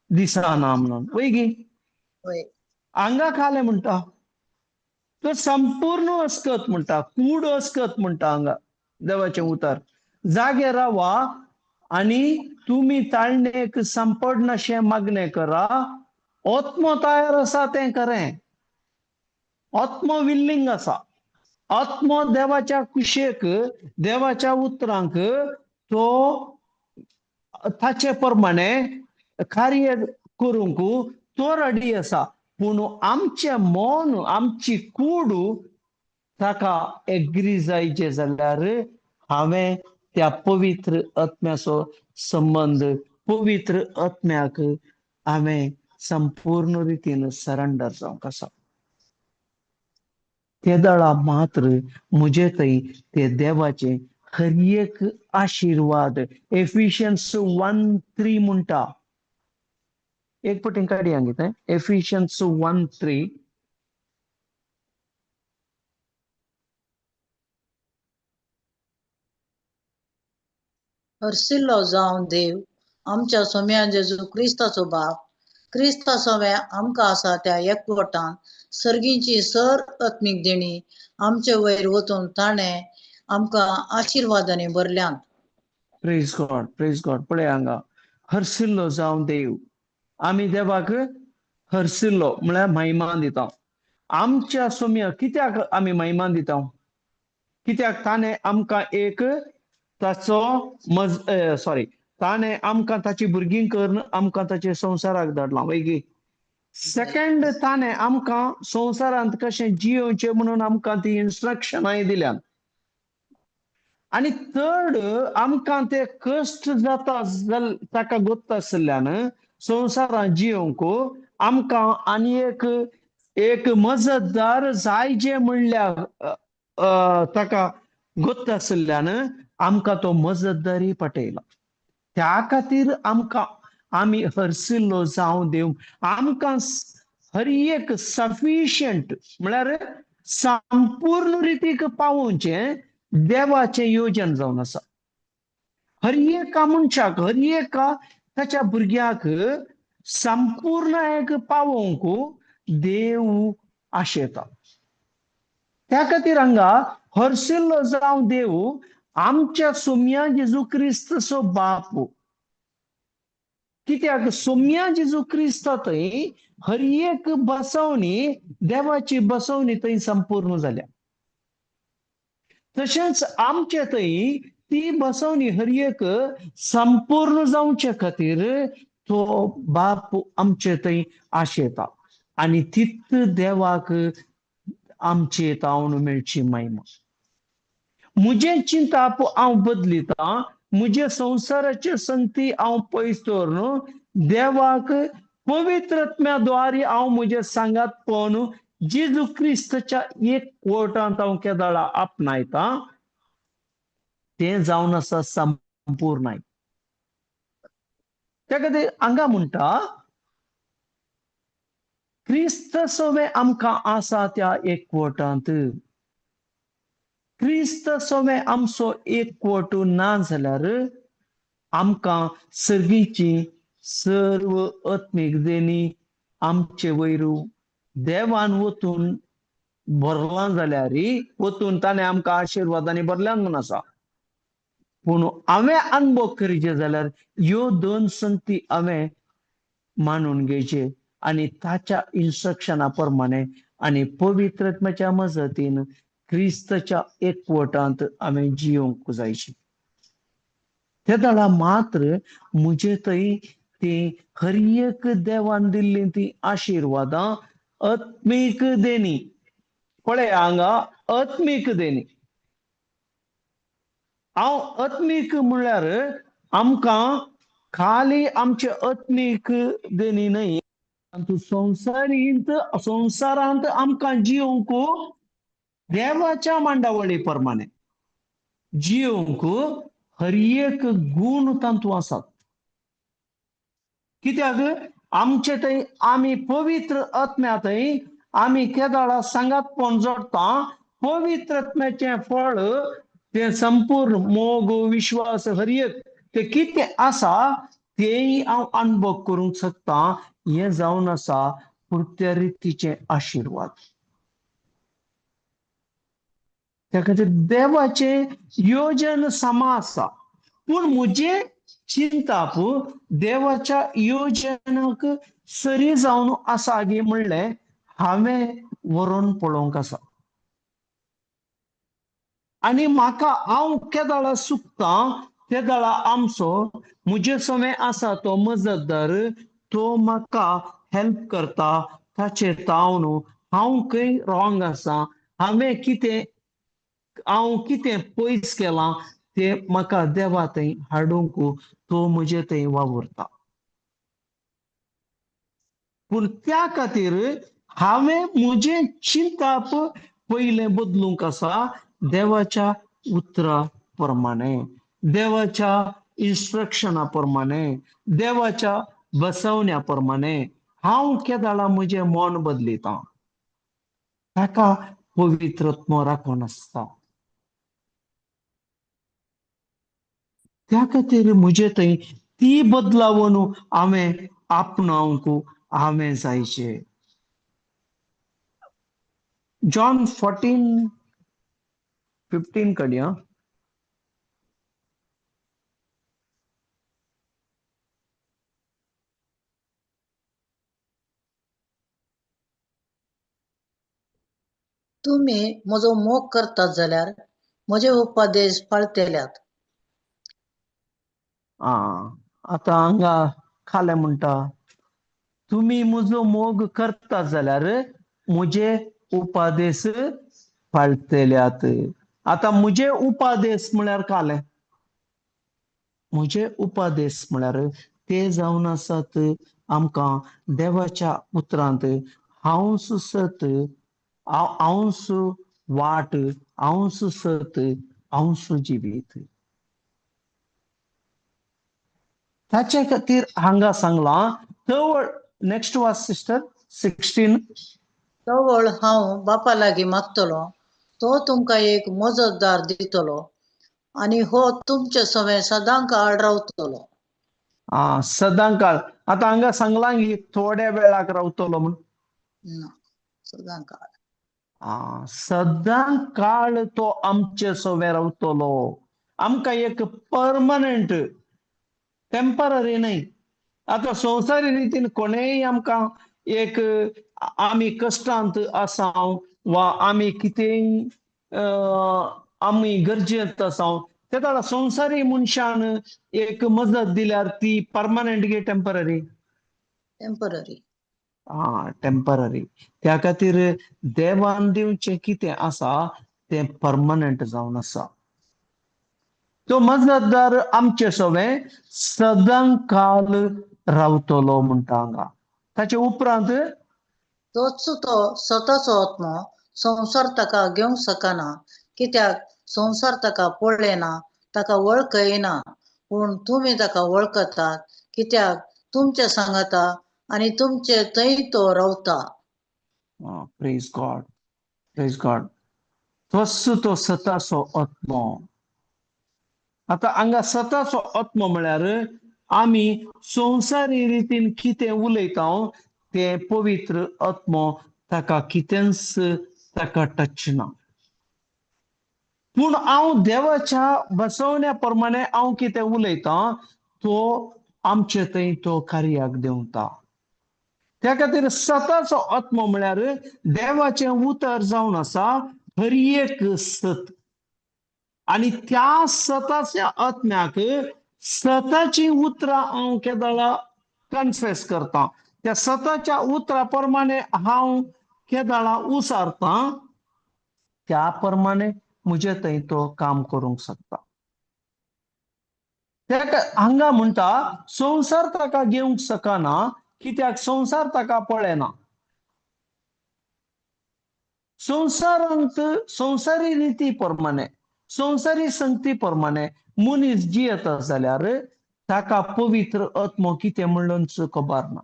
दिसना म्हणून वय गी. आंगा खालें म्हणटा तो संपूर्ण अस्कत म्हणटा, कूड अस्कत म्हणटा हांगा देवाचें उतर. जागे रावा आनी तुमी ताळणेक संपडनाशें मागणें करा, आत्मो तयार आसा तें खरें, आत्मो विल्लींग आसा, आत्मो देवाच्या कुशेक, देवाच्या उतरांक तो ताचे प्रमाणे कार्य करूंक तो रेडी आसा, पूण आमचें मन आमची कूड ताका एग्री जायचे जाल्यार हांवें त्या पवित्र आत्म्याचो संबंद, पवित्र आत्म्याक हांवें संपूर्ण रितीन सरेंडर जावंक आसा. ते दळा मात्र म्हजे थंय ते देवाचे हर एक आशिर्वाद. एफिशियन्स 1:3 म्हणटा, एक पटीन काडी हांगा एफिशियन्स 1:3. हरसिल्लो जावन देव आमच्या सोम्या जेजू क्रिस्ताचो बाप, क्रिस्ता सोम्या आमकां आसा त्या एकवटान सर्गींची सर आत्मीक देणी आमचे वयर वचून ताणें आमकां आशिर्वादांनी भरल्यात. प्रेज गॉड, प्रेज गॉड. पळय हांगा हरसिल्लो जावन देव, आमी देवाक हरसिल्लो म्हळ्यार महिमा दिता. आमच्या सोम्या कित्याक आमी महिमा दिता? कित्याक ताणें आमकां एक ताचो मज सॉरी ताणें आमकां ताची भुरगीं करून आमकां ताचे संवसाराक धाडलां वय गी. सेकंड ताणें आमकां संवसारांत कशें जियोवचें म्हणून आमकां ती इन्स्ट्रक्शनांय दिल्यात. आनी थर्ड आमकां ते कश्ट जाता ताका गोत्त आशिल्ल्यान संवसारांत जियोवंक आमकां आनी एक एक मजतदार जाय जे म्हणल्यार ताका गोत्त आशिल्ल्यान आमकां तो मजतदारी पाठयला. त्या खातीर आमकां आमी हरसिल्लो जावं देव आमकां हर एक सफिशियंट म्हळ्यार संपूर्ण रितीक पावोवचें देवाचें योजन जावन आसा. हर एका मनशाक, हर एका ताच्या भुरग्याक संपूर्ण एक पावोवंक देव आशेता. त्या खातीर हांगा हरसिल्लो जावं देव आमच्या सोम्या जेजू क्रिस्तचो बाप. कित्याक सोम्या जेजू क्रिस्त थंय हर एक बसवणी देवाची बसवणी थंय संपूर्ण जाल्या. तशेंच आमचे थंय ती बसवणी हर एक संपूर्ण जावचे खातीर तो बाप आमचे थंय आशेता आनी तित देवाक आमचे तावन मेळची महिमा. म्हजें चिंताप हांव बदलिता, म्हजे संवसाराचे संगती हांव पयस दवरून देवाक पवित्र आत्म्या द्वारे हांव म्हजें सांगात पळोवन जेजू क्रिस्ताच्या एक कोर्टांत हांव केदाळा आपणायता, तें जावन आसा संपूर्ण. त्या खातीर हांगा म्हणटा क्रिस्त सवें आमकां आसा त्या एकवटांत, क्रिस्त सवें आमचो एकवट ना जाल्यार आमकां सर्गीची सर्व आत्मीक देणी आमचे वयर देवान वतून भरलां जाल्यार वतून ताणें आमकां आशिर्वादांनी भरल्यान म्हूण आसा. पूण हांवें अनुभव करचे जाल्यार ह्यो दोन संगती हांवें मानून घेवचे आनी ताच्या इन्स्ट्रक्शना प्रमाणे आनी पवित्र आत्म्याच्या मजतीन क्रिस्ताच्या एकवटांत हांवें जियोंक जायची. ते दळा मात्र म्हजे थंय ती हर एक देवान दिल्ली ती आशिर्वादां आत्मीक देणी. पळय हांगा आत्मीक देणी, हांव आत्मीक म्हणल्यार आमकां खाली आमचे आत्मीक देणी न्हय, संवसारींत संवसारांत आमकां जियोंक देवाच्या मांडावळी प्रमाणे जियोंक हर एक गूण तातूंत आसात. कित्याक आमचे थंय आमी पवित्र आत्म्या थंय आमी केदाळा सांगातपण जोडटा, पवित्र आत्म्याचें फळ तें संपूर्ण मोग विश्वास हर एक तें कितें आसा तेंय हांव अनुभव करूंक शकता. हें जावन आसा पुरत्या रितीचे आशिर्वाद. त्या खातीर देवाचें योजन समा आसा, पूण म्हजें चिंताप देवाच्या योजनाक सरी जावन आसा गी म्हणलें हांवें व्हरोन पळोवंक आसा. आनी म्हाका हांव केदाळा चुकता तेदाळा आमचो म्हजे समें आसा तो मजतदार तो म्हाका हेल्प करता. ताचेर तावन हांव खंय रॉंग आसा, हांवें कितें हांव कितें पयस केलां तें म्हाका देवा थंय हाडूंक तो म्हजे थंय वावुरता. पूण त्या खातीर हांवें म्हजें चिंताप पयलें बदलूंक आसा देवाच्या उतरा प्रमाणे, देवाच्या इन्स्ट्रक्शना प्रमाणे, देवाच्या बसवण्या प्रमाणे हांव केदाळा म्हजें मन बदलिता. ताका पवित्र आत्मो राखून आसता. त्या खातीर म्हजे थंय ती बदलावन हांवें आपणावंक हांवें जायचे. जॉन 14:15 कडया. तुमी म्हजो मोग करतात जाल्यार म्हजे उपदेश पाळतेल्यात. आं, आतां हांगा खालें म्हणटा तुमी म्हजो मोग करतात जाल्यार म्हजे उपादेश पाळतेल्यात. आतां म्हजे उपादेश म्हळ्यार कालें, म्हजे उपादेश म्हळ्यार ते जावन आसात आमकां देवाच्या उतरांत हांव सत, हांवच वाट, हांवच सत, हांवच जिवीत. ताचे खातीर हांगा सांगलां तवळ. नेक्स्ट वाच सिस्टर 16. तवळ हांव बापा लागीं मागतलो, तो तुमकां एक मजतदार दितलो आनी हो तुमचे सवें सदां काळ रावतलो. आं, सदां काळ. आतां हांगा सांगलां की थोड्या वेळाक रावतलो म्हूण. ना, सदां काळ. आं, सदां काळ तो आमचे सवें रावतलो. आमकां एक परमनंट, टेम्पररी न्हय. आतां संवसारी रितीन कोणेय आमकां एक आमी कश्टांत आसा वा आमी कितेंय आमी गरजेंत आसा तेदाळा संवसारी मनशान एक मजत दिल्यार ती परमनंट गे टेंपररी? टेंपररी. हा, टेंपररी. त्या खातीर देवान दिवचें कितें आसा तें परमनंट जावन आसा. तो मजतदार आमचे सवें सदां काल रावतलो म्हणटा हांगा. ताचे उपरांत तोच तो सताचो आत्मो, संवसार ताका घेवंक शकना, कित्याक संवसार ताका पळयना, ताका वळखयना. पूण तुमी ताका वळखतात, कित्याक तुमचे सांगता आनी तुमचे थंय तो रावता. प्रेज गॉड, प्रेज गॉड. तोच तो सताचो आत्मो. आतां हांगा सताचो आत्मो म्हळ्यार आमी संवसारी रितीन कितें उलयता तें पवित्र आत्मो ताका कितेंच ताका टच ना. पूण हांव देवाच्या बसवण्या प्रमाणे हांव कितें उलयतां तो आमचे थंय तो कार्याक देंवता. त्या खातीर सताचो आत्मो म्हळ्यार देवाचें उतर जावन आसा हर एक सत. आनी त्या सताच्या आत्म्याक सताची उतरां हांव केदाळा कन्फेस करता, त्या सताच्या उतरा प्रमाणे हांव केदाळा उसारतां, त्या प्रमाणे म्हजे थंय तो काम करूंक शकता. ताका हांगा म्हणटा संवसार ताका घेवंक शकना, कित्याक संवसार ताका पळयना. संवसारांत संवसारी रिती प्रमाणे संवसारी संगती प्रमाणे मनीस जियेता जाल्यार ताका पवित्र आत्मो कितें म्हणून खबर ना.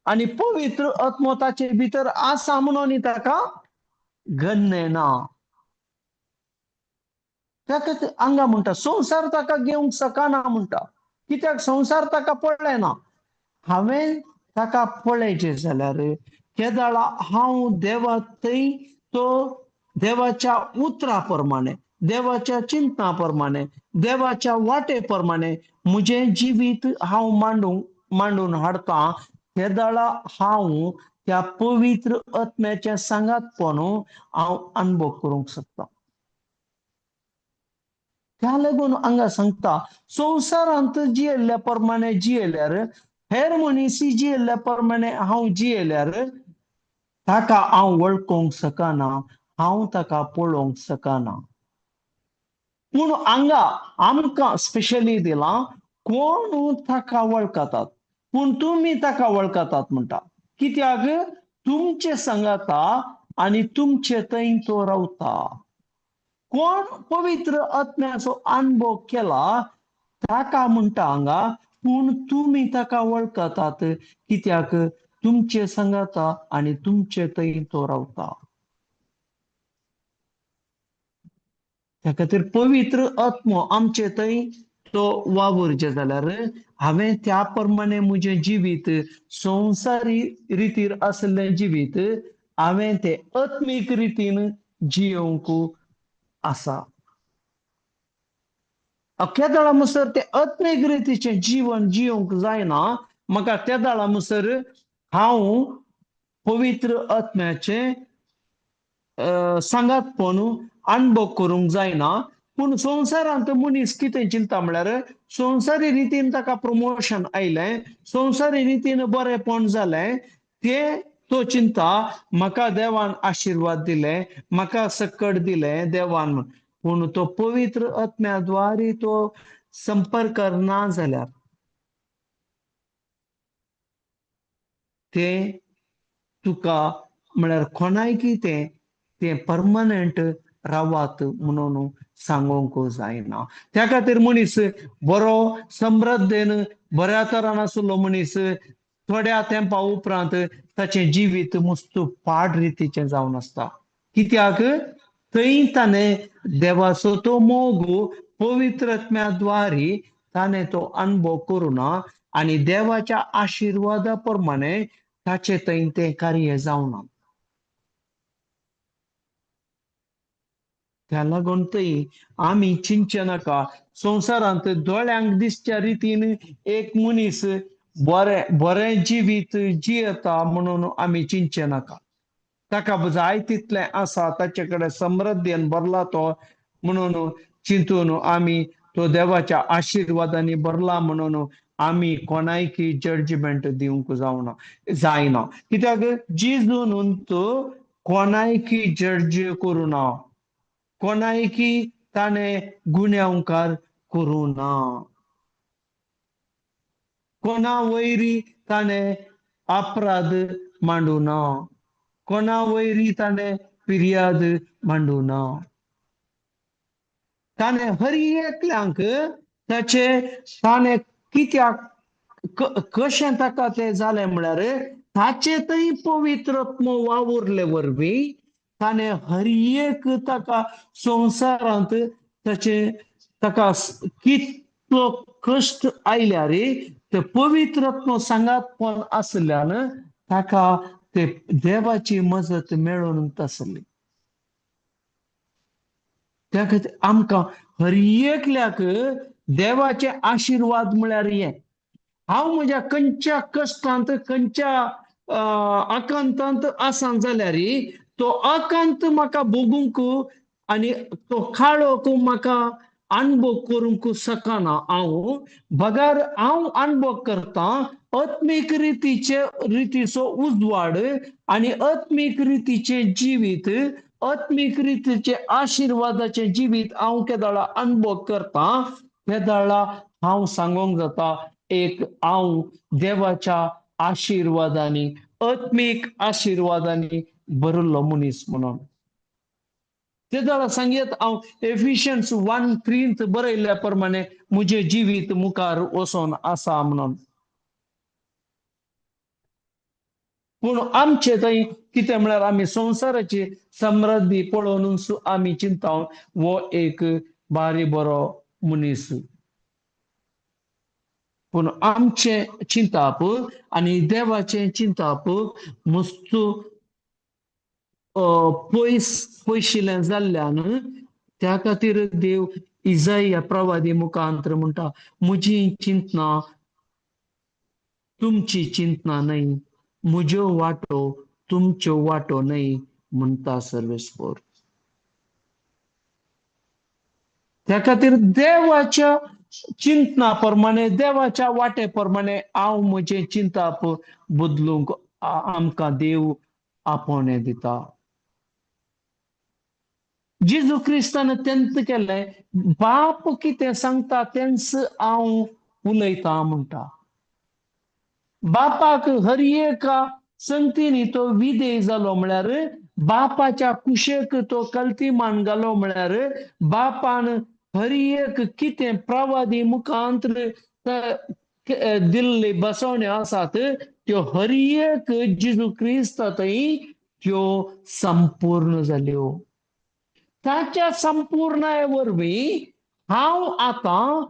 आनी पवित्र आत्मो ताचे भितर आसा म्हणून ताका गण्य ना. ताका हांगा म्हणटा संवसार ताका घेवंक शकना म्हणटा, कित्याक संवसार ताका पळयना. हांवें ताका पळयचें जाल्यार केदाळा हांव देवा थंय तो देवाच्या उतरा प्रमाणे देवाच्या चिंतना प्रमाणे देवाच्या वाटे प्रमाणे म्हजें जिवीत हांव मांडून हाडटा, तेदाळा हांव त्या पवित्र आत्म्याच्या सांगातपण हांव अनुभव करूंक शकता. त्या लागून हांगा सांगता संवसारांत जियेल्ल्या प्रमाणे जियेल्यार हेर मनीस जियेल्ल्या प्रमाणे हांव जियेल्यार ताका हांव वळखूंक शकना, हांव ताका पळोवंक शकना. पूण हांगा आमकां स्पेशली दिलां कोण ताका वळखतात, पूण तुमी ताका वळखतात म्हणटा, कित्याक तुमचे सांगाता आनी तुमचे थंय तो रावता. कोण पवित्र आत्म्याचो अनुभव केला ताका म्हणटा हांगा, पूण तुमी ताका वळखतात, कित्याक तुमचे सांगाता आनी तुमचे थंय तो रावता. त्या खातीर पवित्र आत्मो आमचे थंय तो वावुरचें जाल्यार हांवें त्या प्रमाणे म्हजें जिवीत संवसारी रितीर आशिल्लें जिवीत हांवें तें आत्मीक रितीन जियोवंक आसा. केदळा मुसर तें आत्मीक रितीचें जीवन जियोवंक जायना म्हाका, तेदळा मुसर हांव पवित्र आत्म्याचें सांगातपण अनुभव करूंक जायना. पूण संवसारांत मनीस कितें चिंता म्हळ्यार संवसारी रितीन ताका प्रमोशन आयलें, संवसारी रितीन बरेंपण जालें, तें तो चिंता म्हाका देवान आशिर्वाद दिले, म्हाका सकट दिलें देवान म्हूण. पूण तो पवित्र आत्म्या द्वारे तो संपर्क ना जाल्यार तें तुका म्हळ्यार कोणाय तें तें परमनंट रावात म्हणून सांगूंक जायना. त्या खातीर मनीस बरो समृद्धेन बऱ्या तरान आशिल्लो मनीस थोड्या तेंपा उपरांत ताचें जिवीत मस्त पाड रितीचें जावन आसता, कित्याक थंय ताणें देवाचो तो मोग पवित्र आत्म्या द्वारे ताणें तो अनुभव करुना आनी देवाच्या आशिर्वादा प्रमाणे ताचें थंय तें कार्य जावना. त्या लागून थंय आमी चिंतचें नाका संवसारांत दोळ्यांक दिसच्या रितीन एक मनीस बरें बरें जिवीत जियेता म्हणून आमी चिंतचें नाका. ताका जाय तितलें आसा, ताचे कडेन समृद्धीन भरला तो म्हणून चिंतून आमी तो देवाच्या आशिर्वादांनी भरला म्हणून आमी कोणायकी जजमेंट दिवंक जावना जायना. कित्याक जेजून तो कोणायकी जज करूं ना, कोणायकी ताणें गुन्यांवकार करूं ना, कोणा वयरी ताणें अपराध मांडू ना, कोणा वयरी ताणें फिर्याद मांडू ना. ताणें हर एकल्यांक ताचे ताणें कित्याक कशें ताका तें जालें म्हळ्यार ताचे थंय पवित्र वावुरले वरवीं ताणें हर एक ताका संवसारांत ताचे ताका कितलो कश्ट आयल्यार ते पवित्र सांगातपण आसल्यान ताका ते देवाची मजत मेळून आसली. त्या खातीर आमकां हर एकल्याक देवाचे आशिर्वाद म्हळ्यार हें. हांव म्हज्या खंयच्या कश्टांत खंयच्या आकांतांत आसा जाल्यार तो आकांत म्हाका भोगूंक आनी तो काळोख म्हाका अणभव करूंक शकना हांव, बगर हांव अणभव करता आत्मीक रितीचे रितीचो उजवाड आनी आत्मीक रितीचे जिवीत, आत्मीक रितीचे आशिर्वादाचे जिवीत हांव केदळा अणभव करता तेदळा हांव सांगूंक जाता एक हांव देवाच्या आशिर्वादांनी आत्मीक आशिर्वादांनी भरिल्लो मनीस म्हणून. तेदळा सांगयत हांव एफिशियन्स 1:3 बरयल्ल्या प्रमाणे म्हजें जिवीत मुखार वचोन आसा म्हणून. पूण आमचे थंय कितें म्हळ्यार आमी संवसाराची समृद्धी पळोवनूच आमी चिंता हो एक बारी बरो मनीस. पूण आमचें चिंताप आनी देवाचें चिंताप मस्त पयस पयशिल्लें जाल्ल्यान त्या खातीर देव इजाया प्रवादी मुखांतर म्हणटा म्हजी चिंतना तुमची चिंतना न्हय, म्हज्यो वाटो तुमच्यो वाटो न्हय म्हणटा सर्वेस्पोर. त्या खातीर देवाच्या चिंतना प्रमाणे देवाच्या वाटे प्रमाणे हांव म्हजें चिंताप बदलूंक आमकां देव आपोवणें दिता. जेजू क्रिस्तान तेंच केलें, बाप कितें सांगता तेंच हांव उलयतां म्हणटा. बापाक हर एका संगतीनी तो विधेय जालो म्हळ्यार बापाच्या कुशेक तो कल्ती मान घालो म्हळ्यार बापान हर एक कितें प्रवादी मुखांतर दिल्ले बसवण्यो आसात त्यो हर एक जेजू क्रिस्त थंय त्यो संपूर्ण जाल्यो. ताच्या संपूर्णाये वरवीं हांव आतां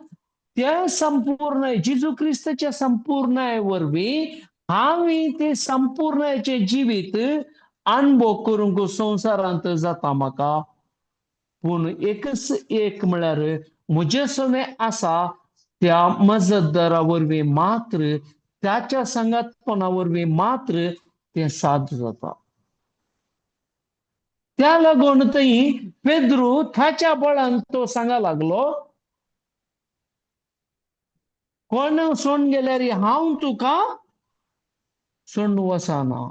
त्या संपूर्ण जेजू क्रिस्ताच्या संपूर्णाये वरवीं हांवें ते संपूर्णायेचें जिवीत अणभव करूंक संवसारांत जाता म्हाका. पूण एकच एक म्हळ्यार म्हजे सवें आसा त्या मजतदारा वरवीं मात्र, ताच्या सांगातपणा वरवीं मात्र तें साध्य जाता. त्या लागून थंय पेद्रू ताच्या बळान तो सांगा लागलो कोण सोडून गेल्यार हांव तुका सोडून वचना.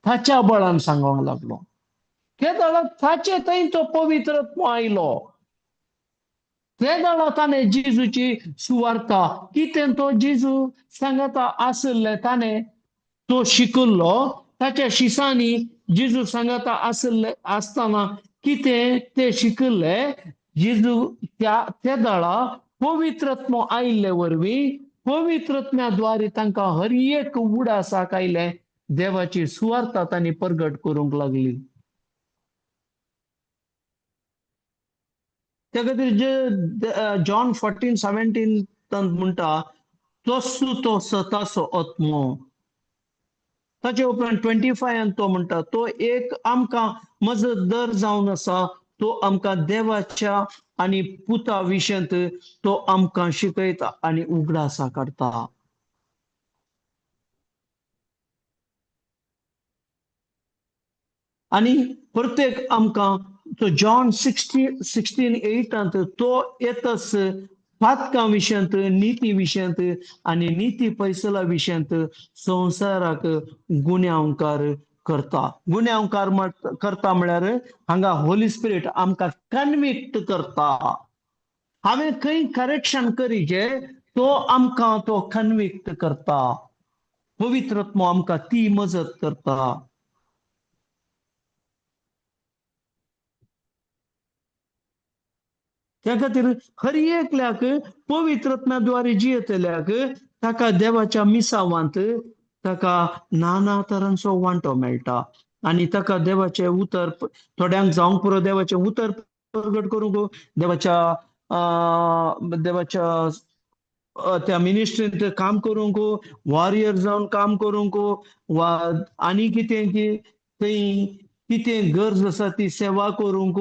ताच्या बळान सांगूंक लागलो. तेदळा ताचे थंय तो पवित्र आयलो. तेदळा ताणें जेजूची सुवार्ता कितें तो जेजू सांगता आशिल्लें ताणें तो शिकल्लो. ताच्या शिसांनी जेजू सांगता आशिल्ले आसतना कितें ते शिकल्ले जेजू त्या तेदळा पवित्रत्व आयिल्ले वरवीं पवित्रत्म्या द्वारे तांकां हर एक उडासाक आयलें देवाची सुवार्ता तांणी परगट करूंक लागली. त्या खातीर जे जॉन 14:17 म्हणटा तसो तो सताचो आत्मो. ताचे उपरांत 25 तो म्हणटा तो एक आमकां मजतदार जावन आसा, तो आमकां देवाच्या आनी पुता विशयांत तो आमकां शिकयता आनी उगडासा काडटा. आनी प्रत्येक आमकां तो जॉन 16:8 तो येतच पातकां विशयांत, निती विशयांत आनी निती फैसला विशयांत संवसाराक गुन्यांवकार करता. गुन्यांवकार करता म्हळ्यार हांगा होली स्पिरीट आमकां कन्विक्ट करता. हांवें खंय करेक्शन करीचे तो आमकां तो कन्विक्ट करता. पवित्र आत्मो आमकां ती मजत करता. त्या खातीर हर एकल्याक पवित्र आत्म्या जियेतल्याक ताका देवाच्या मिसावांत ताका नाना तरांचो वांटो मेळटा आनी ताका देवाचें उतर थोड्यांक जावंक पुरो देवाचें उतर प्रगट करूंक, देवाच्या देवाच्या त्या मिनिस्ट्रींत काम करूंक, वॉरियर जावन काम करूंक वा आनी कितें की थंय कितें गरज आसा ती सेवा करूंक,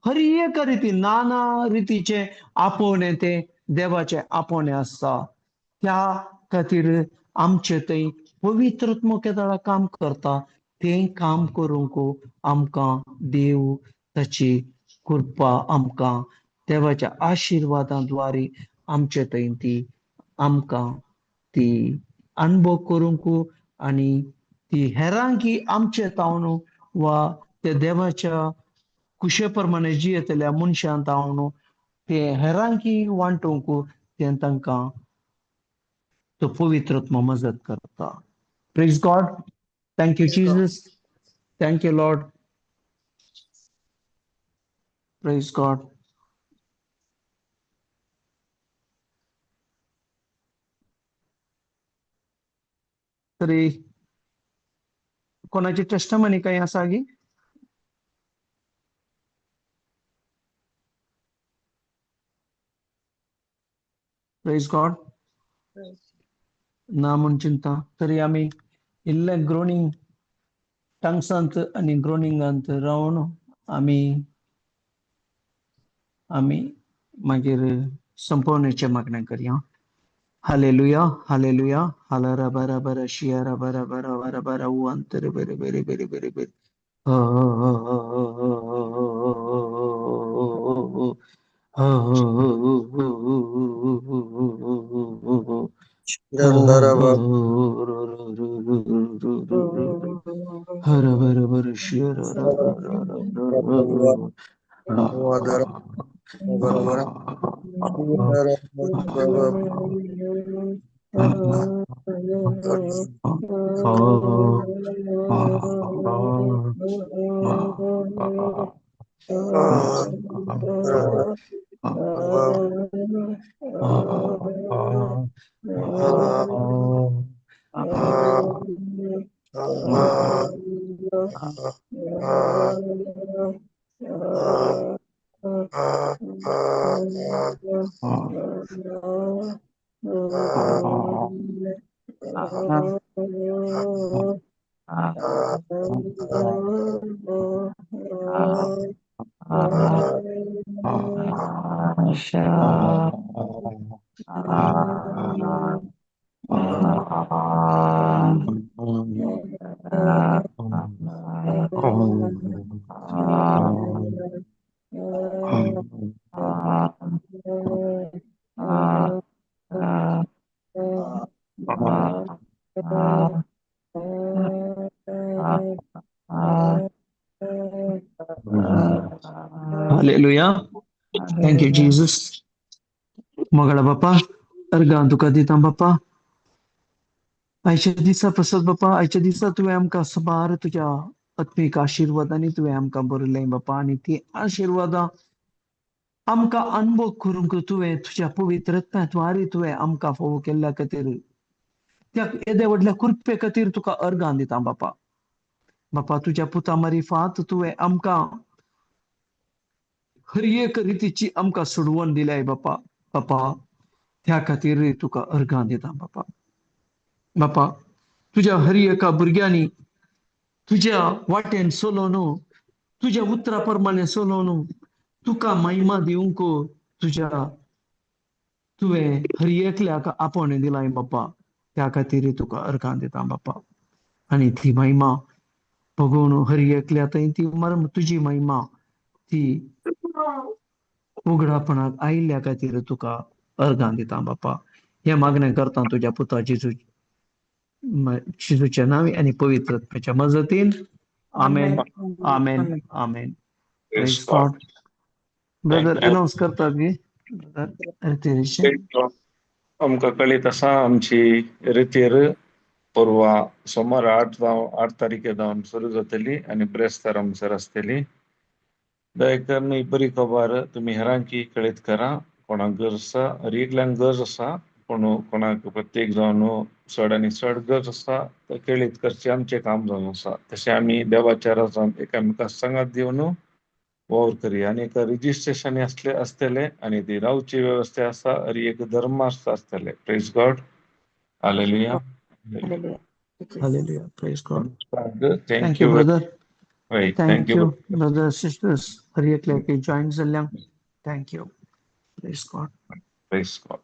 हर एक रिती नाना रितीचें आपोवणें तें देवाचें आपोवणें आसता. त्या खातीर आमचें थंय पवित्र आत्मो केदळा काम करता तें काम करूंक आमकां देव ताची कृपा आमकां देवाच्या आशिर्वादां द्वारे आमचे थंय ती आमकां ती अनुभव करूंक आनी ती हेरांकी आमचे तावन वा ते देवाच्या कुशे प्रमाणे जियेतल्या मनशान तावन ते हेरांकी वांटूंक तें तांकां तो पवित्र आत्मो मजत करता. Praise God. Thank you Jesus. Thank you Lord. Praise God. तरी कोणाची टेस्टमनी काही आसा गी? Praise God. ना म्हूण चिंता. तरी आमी इल्ले ग्रोनींग टंग्सांत आनी ग्रोनिंगांत रावन आमी आमी मागीर संपवण्याचें मागणें करया. हालेलुया हालेलुया हालरा बरा बरा शियारा बरा बरा बरा बरा उंतर बरे बरे बरे बरे बरे हर बर बर shear Hallelujah. Thank you, Jesus. मोगाळा बापा, अर्गां तुका दिता बापा. आयच्या दिसा प्रसाद बापा, आयच्या दिसा तुवें आमकां साबार तुज्या आत्मीक आशिर्वादांनी तुवें आमकां बरयलें बापा, आनी ती आशिर्वादां आमकां अनुभव करूंक तुवें तुज्या पवित्र आत्म्या तुवें आमकां फावो केल्ल्या खातीर, त्या येद्या व्हडल्या कृपे खातीर तुका अर्गां दिता बापा. बापा तुज्या पुता मारिफात तुवें आमकां हर एक रितीची आमकां सोडवण दिल्याय बापा. बापा त्या खातीर तुका अर्गां दिता बापा. बापा तुज्या हर एका भुरग्यांनी तुज्या वाटेन चलोवन, तुज्या उतरा प्रमाणे चलोवन तुका महिमा दिवंक तुज्या तुवें हर एकल्याक आपोवणें दिलाय बापा. त्या खातीर तुका अर्गां दिता बापा. आनी ती महिमा भगवून हर एकल्या थंय ती मर्म तुजी महिमा ती उगडापणाक आयिल्ल्या खातीर तुका अर्गां दिता बापा. हें मागणें करता तुज्या पुता जेजू जेजूच्या नांवी आनी पवित्र आत्म्याच्या मजतीन. आमेन, आमेन, आमेन. Praise Praise God. God. Brother, Thank you. Announce करतात गे ब्रदर रितीरीचे? Praise God. आमकां कळीत आसा, आमची रितीर परवा सोमार 8 तारखे जावन सुरू जातली आनी ब्रेस्तार आमसर आसतली. दया करून ही बरी खबर तुमी हेरांकी कळीत करा. कोणाक गरज आसा, हर एकल्यांक गरज आसा, पूण कोणाक प्रत्येक जावन चड आनी चड गरज आसा तर कळीत करचें आमचें काम जावन आसा. तशें आमी देवाच्या राजान एकामेका सांगात दिवन वावर करया. आनी एक रजिस्ट्रेशन आसले आसतलें आनी ती रावची वेवस्था आसा, हर एक धर्मार्थ आसतले. Praise God. Hallelujah. Hallelujah. Praise God. Thank thank you you. Brother. Right, thank thank you you. Brother, sisters, हर एकल्याक join जाल्ल्यांक thank you. Praise God. Praise God.